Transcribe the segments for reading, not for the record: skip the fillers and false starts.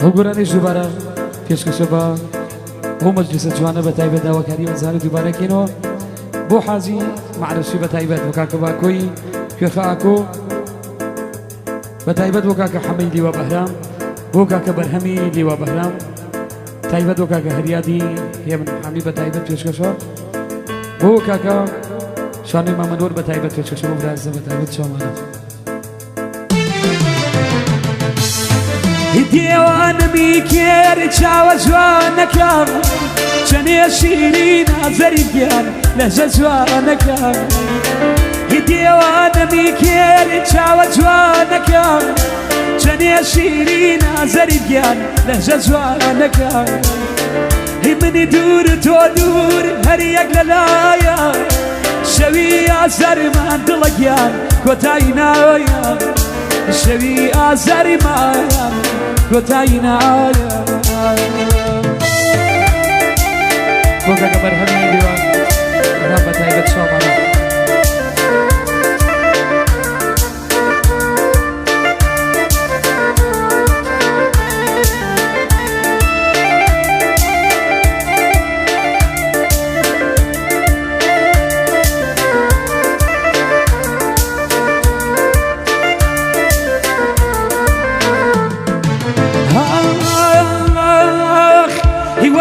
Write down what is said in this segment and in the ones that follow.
ئەو گۆرانیش دووبارە پێشکەشە بە بۆ مەجلیسە جوانە بە تایبەت داواکاری وەزارە دووبارەکەینەوە بۆ حاجی معرفی بە تایبەت بۆ کاکە باکۆی کوێخە ئاکۆ بە تایبەت بۆ کاکە حەمەی لیوا بەهرام بۆ کاکە بەرهەمی لیوا بەهرام تایبەت بۆ کاکە هەریادی هێمن حامی بە تایبەت پێشکەشە بۆ کاکە شانی مامەنوەر بە تایبەت پێشکەشە بۆ برازە بە تایبەت چاوانە. دێوانمی کێر چاوە جوانەکەم چەنێ شیرین ئازەری گیان لەژە جوانەکەم دێوانمی کێر چاوە جوانەکەم چەنێ شیرین ئازەری گیان لەژە جوانەکەم هی منی دوور تۆ دوور هەر یەک لەلایە شەوی ئازارمان دڵە گیان کۆتایی نایە شەوی ئازارمان کۆتایی نایە. بۆ کاکە بەرهەمی لیوا بەرهەم بە تایبەت چاومانە.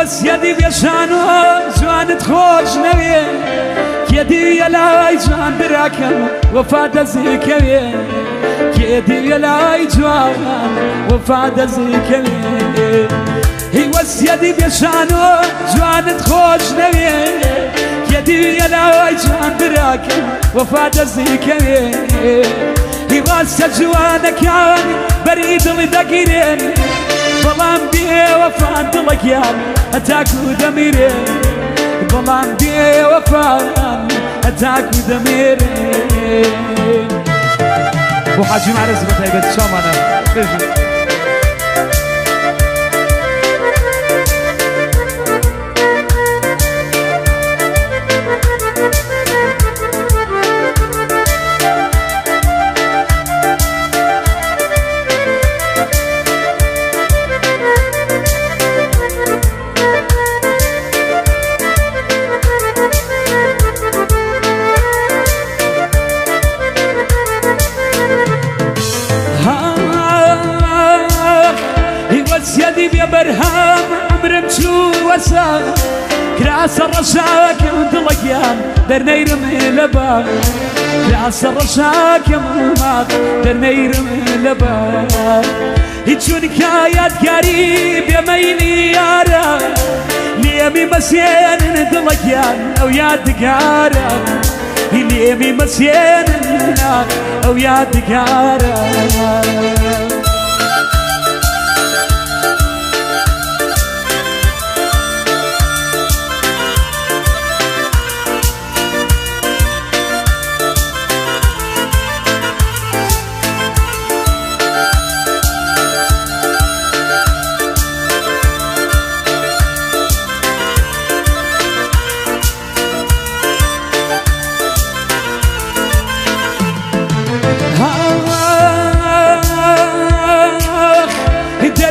وەسیەتی بێشان و جوانت خۆش نەوێ کێ دیویە لای جوان براکەم وەفا دەزیکەوێ کێ دیویە لای جوان وەفا دەزیکەوێ هی وەسیەتی بێشان و جوانت خۆش نەوێ کێ دیویە لای جوان براکەم وەفا دەزیکەوێ هی ڕاستە جوانەکان بەری دڵی دەگیرێن بەڵام بێوەفان دڵەگیان هەتاکو دەمیرێ بەڵام بێوەفان هەتاکو دەمیرێ. بۆ حاجی معرەز بە تایبەت چاومانە بێژن. وەسیەتی بێ بەرهەم عمرم چوو وەسا کراسە ڕەشاکەم دڵەگیان دەرنەیرم لەبا کراسە ڕەشاکەم دەرنەیرم لەبا هیچ چونکە یادگاری بێمەیلی یارە لێمی مەسێنن دڵەگیان ئەو یادگارە لێمی مەسێنن ئەو یادگارە.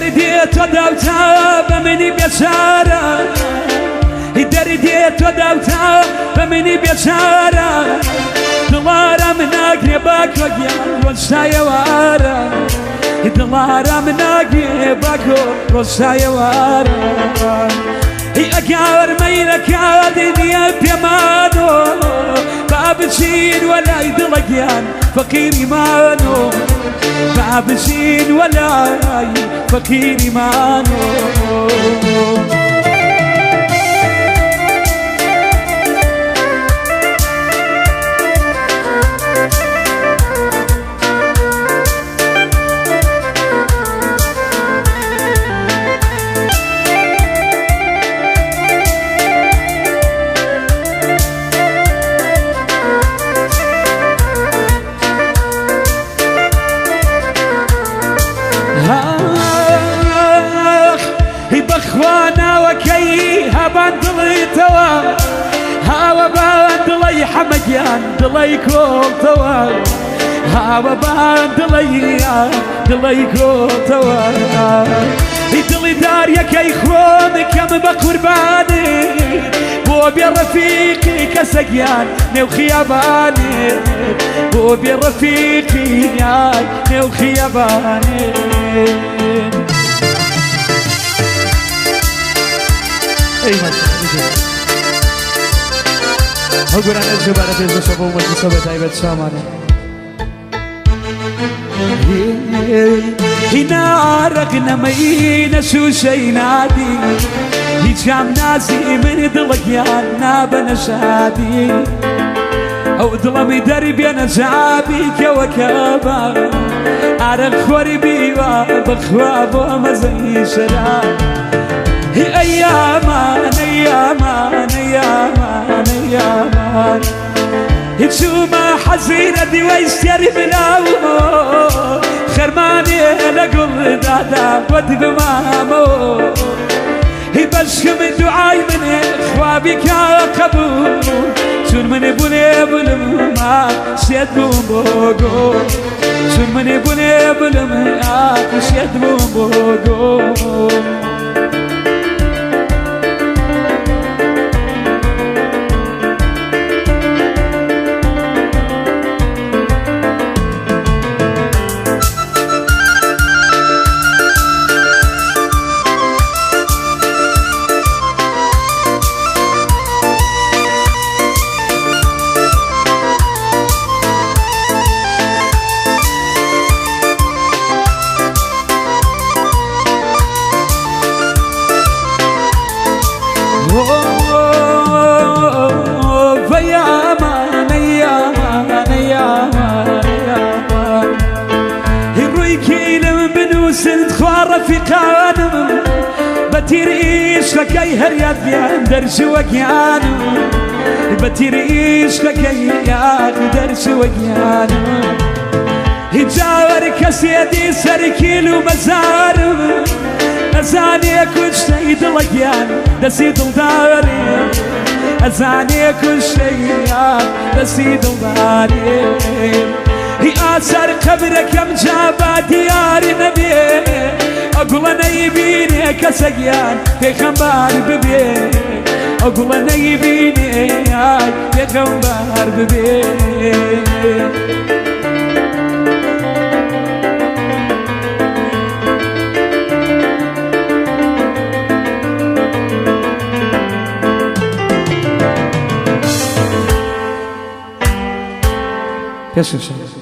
دەردێ تۆ داوتا بە منی بێچارە دەردێ تۆ داوتا بە منی بێچارە دڵارم ناگرێ باکۆ گیان ڕۆژایەوارە دڵارم ناگرێ باکۆ ڕۆژایەوارە ئەگەر مەیلەکە دنیا پێمانۆ با بچین وەلای دڵەگیان فەقیری مانۆ با بچین وەلای فەقیری مانۆ. بەخوا ناوەکەی هەبان دڵیتەوە هاوە بان دڵی حەمەگیان دڵی کۆڵتەوە هاوە بان دڵی دڵی کۆڵتەوە. دڵی داریەکەی خۆم کەم بە قوربانی بۆ بێ ڕەفیقی کەسە گیان نێو خیابانێ بۆ بێ ڕەفیقی یای نێو خیابانێ. ئەی هەگورانە دووبارە پێش بەشە بۆ مەجلیسە بە تایبەت شامانە. هینارەک نەمەینە شوشەی نادی هیچیان نازی من دڵگیان نابەنە شادی ئەو دڵەمی دەربێنە جابی کەوەکەبا ئارە خۆری بیوە بەخوا بۆ مەزەی شەرا. ئەیامان ئەیامان ئەیامان ئەیامان چوومە حەزینە دیوەی سەری بلاومۆ خەرمانێ لەگوڵ دادا وەت بمامۆ هی بەشکم دوعای منێ خوا بیکا قەبوول چون منی بونێ بلم شێت بووم بۆ گۆ چون منی بونێ بلم شێت بووم بۆ گۆ. ڕەفیقانم بە تیری عیشقەکەی هەر یادیان دەرچووە گیانم بە تیری عیشقەکەی یاد دەرچووە گیانم هیچ جاوەر کەسێ دی سەرکیل و مەزارم ئەزانێ کوشتەی دڵە گیان دەستی دڵدارێ ئەزانێ کوشتەی یاد دەستی دڵدارێ هی ئاسار قەبرەکەم جا با دیاری نەبێ ئەگوڵە نەیبینێ کەسە گیان پێخەمبار ببێ ئەگوڵە نەیبینێ پێخەمبار ببێ. پێشکەشە.